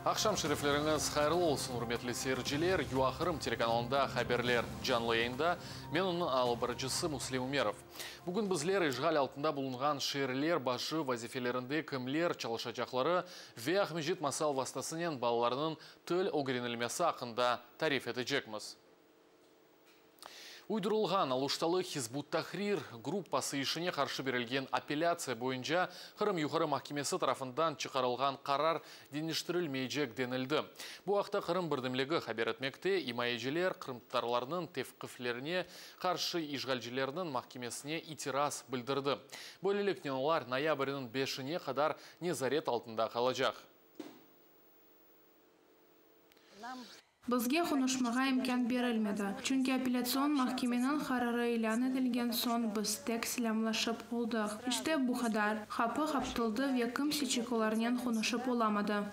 Aqşam şerifleriñiz hayırlı olsun, ürmetli seyirciler! UA Qırım telekanalında haberler canlı yayında. Men onıñ alıp barıcısı Müslim Ümerov. Bugün bizler işğal altında bulunğan şeerler başı vazifelerinde kimler çalışacaqları ve Aqmescit masal vastasınen balalarnıñ til ögrenilmesi aqqında tarif etecekmiz. Uydurılğan Aluştalı Hizb ut-Tahrir gruppası işine qarşı berilgen apellâtsiya boyunca Qırım Yuqarı mahkemesi tarafından çıqarılğan qarar deñiştirilmeycek denildi. Bu aqta Qırım birdemligi haber etmekte. İmayeciler qırımtatarlarnıñ tevqiflerine qarşı işğalcilerniñ mahkemesine itiraz bildirdi. Böyleliknen olar noyabrniñ beşine qadar nezaret altında qalacaq. Bizge qonuşmağa imkân berilmedi, çünki Apellâtsion mahkemeniñ qararı ilân etilgen soñ biz tek selâmlaşıp oldıq. İşte, bu qadar. Qapı qapatıldı ve kimseçik olarnen qonuşıp olamadı.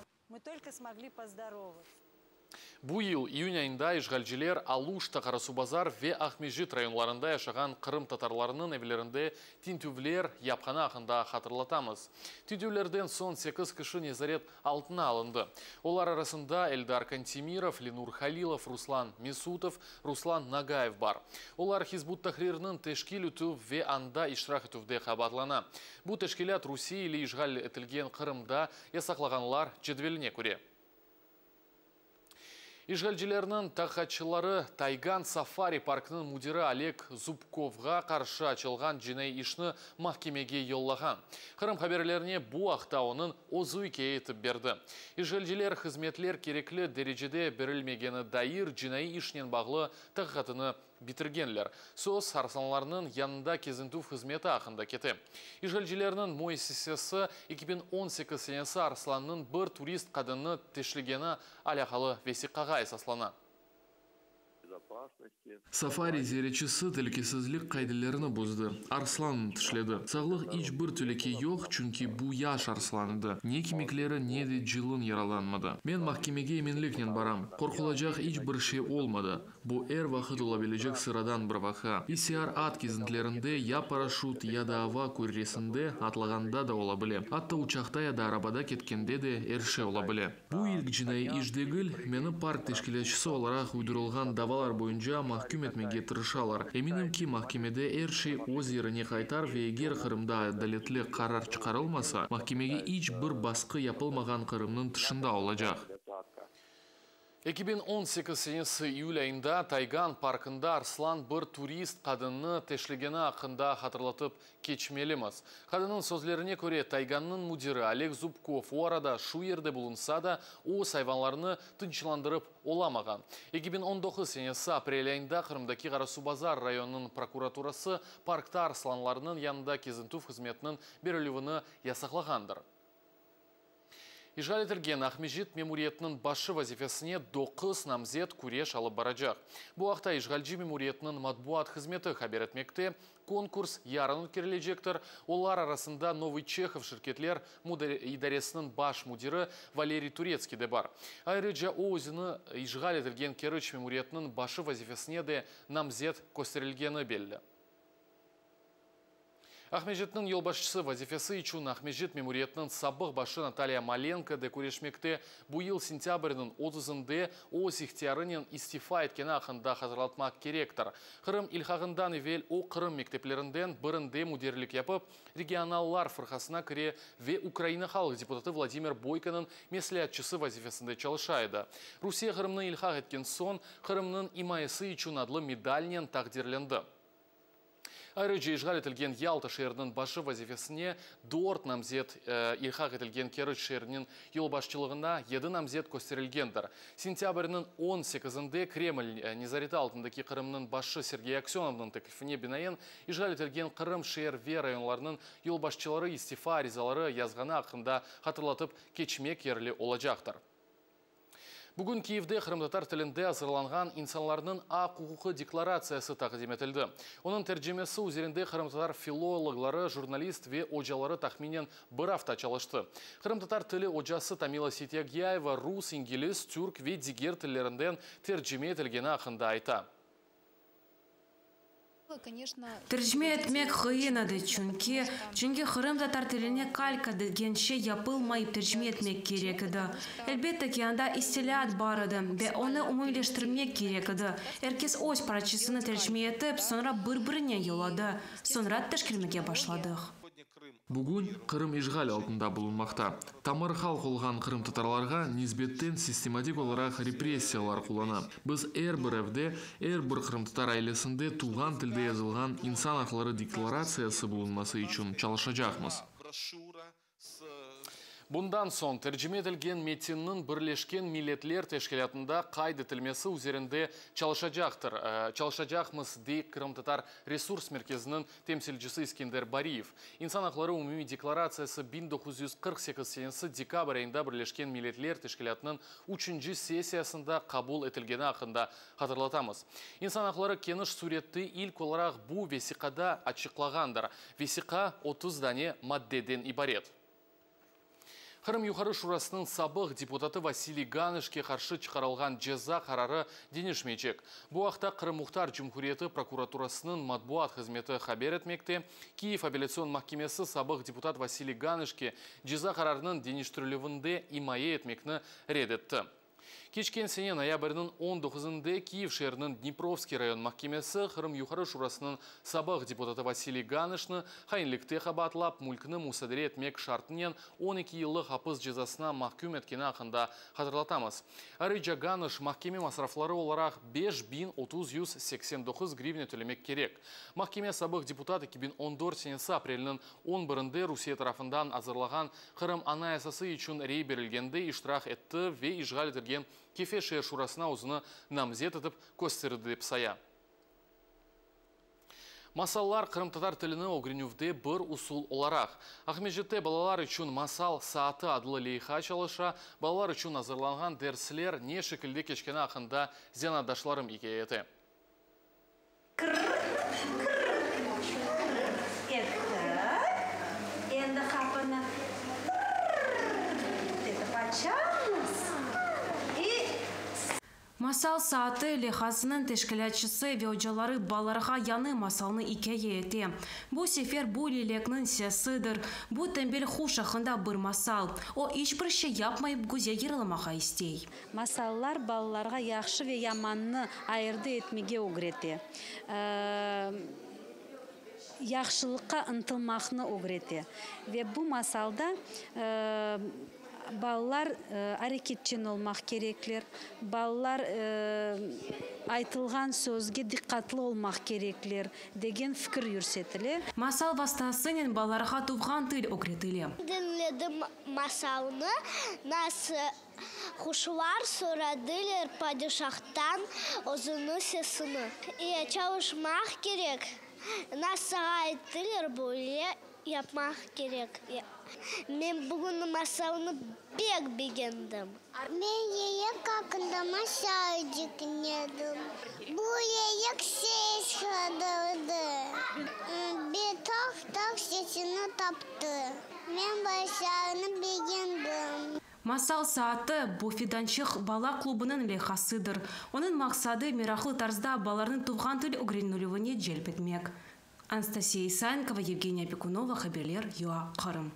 Bu yıl iyün ayında işğalciler Aluşta, Qarasuvbazar ve Aqmescit rayonlarında yaşağan qırımtatarlarnıñ evlerinde tintüvler yapqanı aqqında hatırlatamız. Tintüvlerden soñ sekiz kişi nezaret altına alındı. Olar arasında Eldar Kantemirov, Lenur Halilov, Ruslan Mesutov, Ruslan Nagayev bar. Olar Hizb ut-Tahrirniñ teşkil etüv ve anda iştirak etüvde qabaatlana. Bu teşkilât Rusiye ile işğal etilgen Qırımda yasaqlağanlar cedveline köre. İşğalcilerniñ taqiqatçıları Taygan safari parkınıñ müdiri Oleg Zubkovğa qarşı açılğan cinaiy işni mahkemege yollağan. Qırım haberlerine bu aqta onıñ özü ikâye etip berdi. İşğalciler hızmetler kerekli derecede berilmegeni dair cinaiy işnen bağlı taqiqatını bitirgenler. Söz arslanlarnıñ yanında kezintüv hızmeti aqqında kete. İşğalcilerniñ müessisesi 2018 senesi arslannıñ bir turist qadınnı teşlegeni alâqalı vesiqağa esaslana. Safari ziyaretçisi telükesizlik qaidelerini bozdı, arslannı tişledi. Sağlıq iç bir telüke yoq, çünki bu yaş arslan edi, ne kemikleri, ne de cılın yaralanmadı. Men mahkemege eminliknen baram. Qorqulacaq iç bir şey olmadı. Bu er vaqıt ola bilecek sıradan bir vaqia. İSR at kezintilerinde ya paraşüt, ya da ava kürresinde atlağanda da ola bile. Atta uçaqta ya da arabada ketkende de er şey ola bile. Bu ilk cinaiy iş degil, meni park teşkilâtçısı olaraq uydurılğan davalar boyunca mahküm etmege tırışalar. Eminim ki, mahkemede er şey öz yerine qaytar ve eger Qırımda adaletli qarar çıqarılmasa, mahkemege iç bir basqı yapılmağan Qırımnıñ tışında olacaq. 2018 senesi iyül ayında Taygan parkında arslan bir turist qadınnı teşlegeni aqqında hatırlatıp keçmelimiz. Qadınnıñ sözlerine köre, Taygannıñ müdiri Oleg Zubkov o arada şu yerde bulunsa da, öz ayvanlarını tınçlandırıp olamağan. 2019 senesi aprel ayında Qırımdaki Qarasuvbazar rayonınıñ prokuraturası parkta arslanlarnıñ yanında kezintüv hızmetiniñ berilüvini yasaqlağandır. İşğal etilgen Aqmescit memuriyetiniñ başı vazifesine doquz namzet küreş alıp baracaq. Bu aqta işğalci memuriyetiniñ matbuat hızmeti haber etmekte. Konkurs yarın ötkerilecektir. Olar arasında Novıy Çehov şirketler idaresiniñ baş müdiri Valeriy Turetskiy de bar. Ayrıca o özüni işğal etilgen Keriç memuriyetiniñ başı vazifesine de namzet kösterilgeni belli. Aqmescitniñ yolbaşçısı vazifesi içün Aqmescit memuriyetiniñ sabıq başı Natalya Malenko de küreşmekte. Bu yıl sentâbrniñ otuzında öz ihtiyarınen istifa etkeni aqqında hatırlatmaq kerektir. Qırım ilhağından evel o Qırım mekteplerinden birinde müdirlik yapıp, Regionallar fırqasına kire ve Ukraina halq deputatı Vladimir Boykonıñ mesleatçısı vazifesinde çalışa edi. Rusiye Qırımnı ilhaq etken soñ Qırımnıñ imayesi içün adlı medalnen taqdirlendi. Ayrıca işğal etilgen Yalta şeeriniñ başı vazifesine dört namzet, ilhaq etilgen Keriç şeeriniñ yolbaşçılığına yedi namzet kösterilgendir. Sentâbrniñ on sekizinde Kreml nezareti altındaki Qırımnıñ başı Sergey Aksönovnıñ teklifine binaen işğal etilgen Qırım şeer ve rayonlarınıñ yolbaşçıları istifa arizaları yazğanı aqqında hatırlatıp keçmek yerli olacaqtır. Bugün Kiyevde qırımtatar tilinde azırlanğan İnsanlarnıñ aq-uquqı deklaratsiyası taqdim etildi. Onıñ tercimesi üzerinde qırımtatar filologları, jurnalist ve ocaları tahminen bir afta çalıştı. Qırımtatar tili ocası Tamila Seytyagyayeva rus, ingliz, türk ve diger tillerinden tercime etilgeni aqqında ayta. Tercime etmek qıyın edi, çünki, çünki qırımtatar tiline kalka degen şey yapılmayıp tercime etmek kerek edi. Elbette ki, anda ıstılaat bar edi ve onı umumiyleştirmek kerek edi. Er kes öz parçasını tercime etip, soñra bir-birine yolladı, soñra teşkermege başladıq. Bugün Qırım işğal altında bulunmaqta. Tamır halq olğan qırımtatarlarğa nisbetten sistematik olaraq repressiyalar qullana. Biz er bir evde, er bir qırımtatar ailesinde tuvğan tilde yazılğan İnsan aqları deklaratsiyası bulunması içün çalışacaqmız. Bundan soñ tercime etilgen metinniñ Birleşken Milletler Teşkilâtında qayd etilmesi üzerinde çalışacaqtır, çalışacaqmız, dey Qırımtatar Resurs Merkeziniñ temsilcisi İskender Bariyev. İnsan aqları umumiy deklaratsiyası 1948 senesi dekabr ayında Birleşken Milletler Teşkilâtınıñ üçünci sessiyasında qabul etilgeni aqqında hatırlatamız. İnsan aqları keniş sürette ilk olaraq bu vesiqada açıqlağandır. Vesiqa 30 dane maddeden ibaret. Qırım Yuqarı Şurasınıñ sabıq deputatı Vasiliy Ganışke qarşı çıqarılğan ceza qararı deñişmeycek. Bu aqta Qırım Muhtar Cumhuriyeti prokuraturasınıñ matbuat hızmeti haber etmekte. Kiyev apellâtsion mahkemesi sabıq deputat Vasiliy Ganışke ceza qararınıñ deñiştirilüvinde imaye etmekni red etti. Keçken sene noyabrniñ on doquzında Kiyev şeeriniñ Dniprovskiy rayon mahkemesi Qırım Yuqarı Şurasınıñ sabıq deputatı Vasiliy Ganışnı hainlikte qabaatlap, mülkni musadere etmek şartınen 12 yıllıq apis cezasına mahküm etkeni aqqında hatırlatamız. Ayrıca Ganış mahkeme masrafları olaraq 5989 grivna tölemek kerek. Mahkeme sabıq deputat 2014 senesi aprelniñ on birinde Rusiye tarafından azırlağan Qırım Anayasası içün rey berilgende iştirak etti ve işğal etilgen Kefe şeer şurasına özüni namzet etip kösterdi dep saya. Masallar qırımtatar tilini ögrenüvde bir usul olaraq. Aqmescitte balalar içün Masal saatı adlı leyha çalışa. Balalar içün azırlanğan dersler ne şekilde keçkeni aqqında zenaatdaşlarım ikâye ete. Kırr, kırr, kırr ettik. Endi qapını tırr etip açamız. İ. Masal saatı leyhasınıñ teşkilâtçısı ve ocaları balalarğa yañı masalnı ikâye ete. Bu sefer bu Lelekniñ sesidir. Bu tenbel quş aqqında bir masal. O, iç bir şey yapmayıp güzel yırlamağa istey. Masallar balalarğa yahşı ve yamannı ayırdı etmege ögrete, yahşılıqqa ıntılmaqnı ögrete. Ve bu masalda balalar areketçen olmaq kerekler, balalar aytılğan sözge diqqatlı olmaq kerekler degen fikir yürsetile. Masal vastasınen balalarğa tuvğan til ögretile. Diñledim masalnı, nasıl Quşlar soradılar padişahtan özüniñ sesini. E, çalışmaq kerek. Nasıl ayttılar, böyle yapmaq kerek. Men bugün masalnı pek begendim. Men lelek aqqında masal diñledim. Bu lelek ses çıqardı. Ve taq-taq sesini taptı. Men masalnı begendim. Masal saatı, bu Fidançıq bala klubınıñ leyhasıdır. Onıñ maqsadı, meraqlı tarzda balalarnı tuvğan til ögrenilüvine celp etmek. Anastasiya Isaenkova, Yevgeniya Pekunova, haberler, UA, Qırım.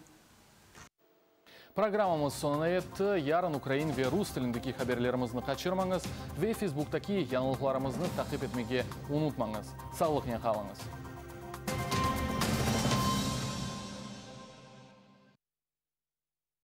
Programmamız soñuna yetti. Yarın ukrain ve rus tilindeki haberlerimizni qaçırmañız ve Facebooktaki yañılıqlarımıznı taqip etmege unutmañız. Sağlıqnen qalıñız.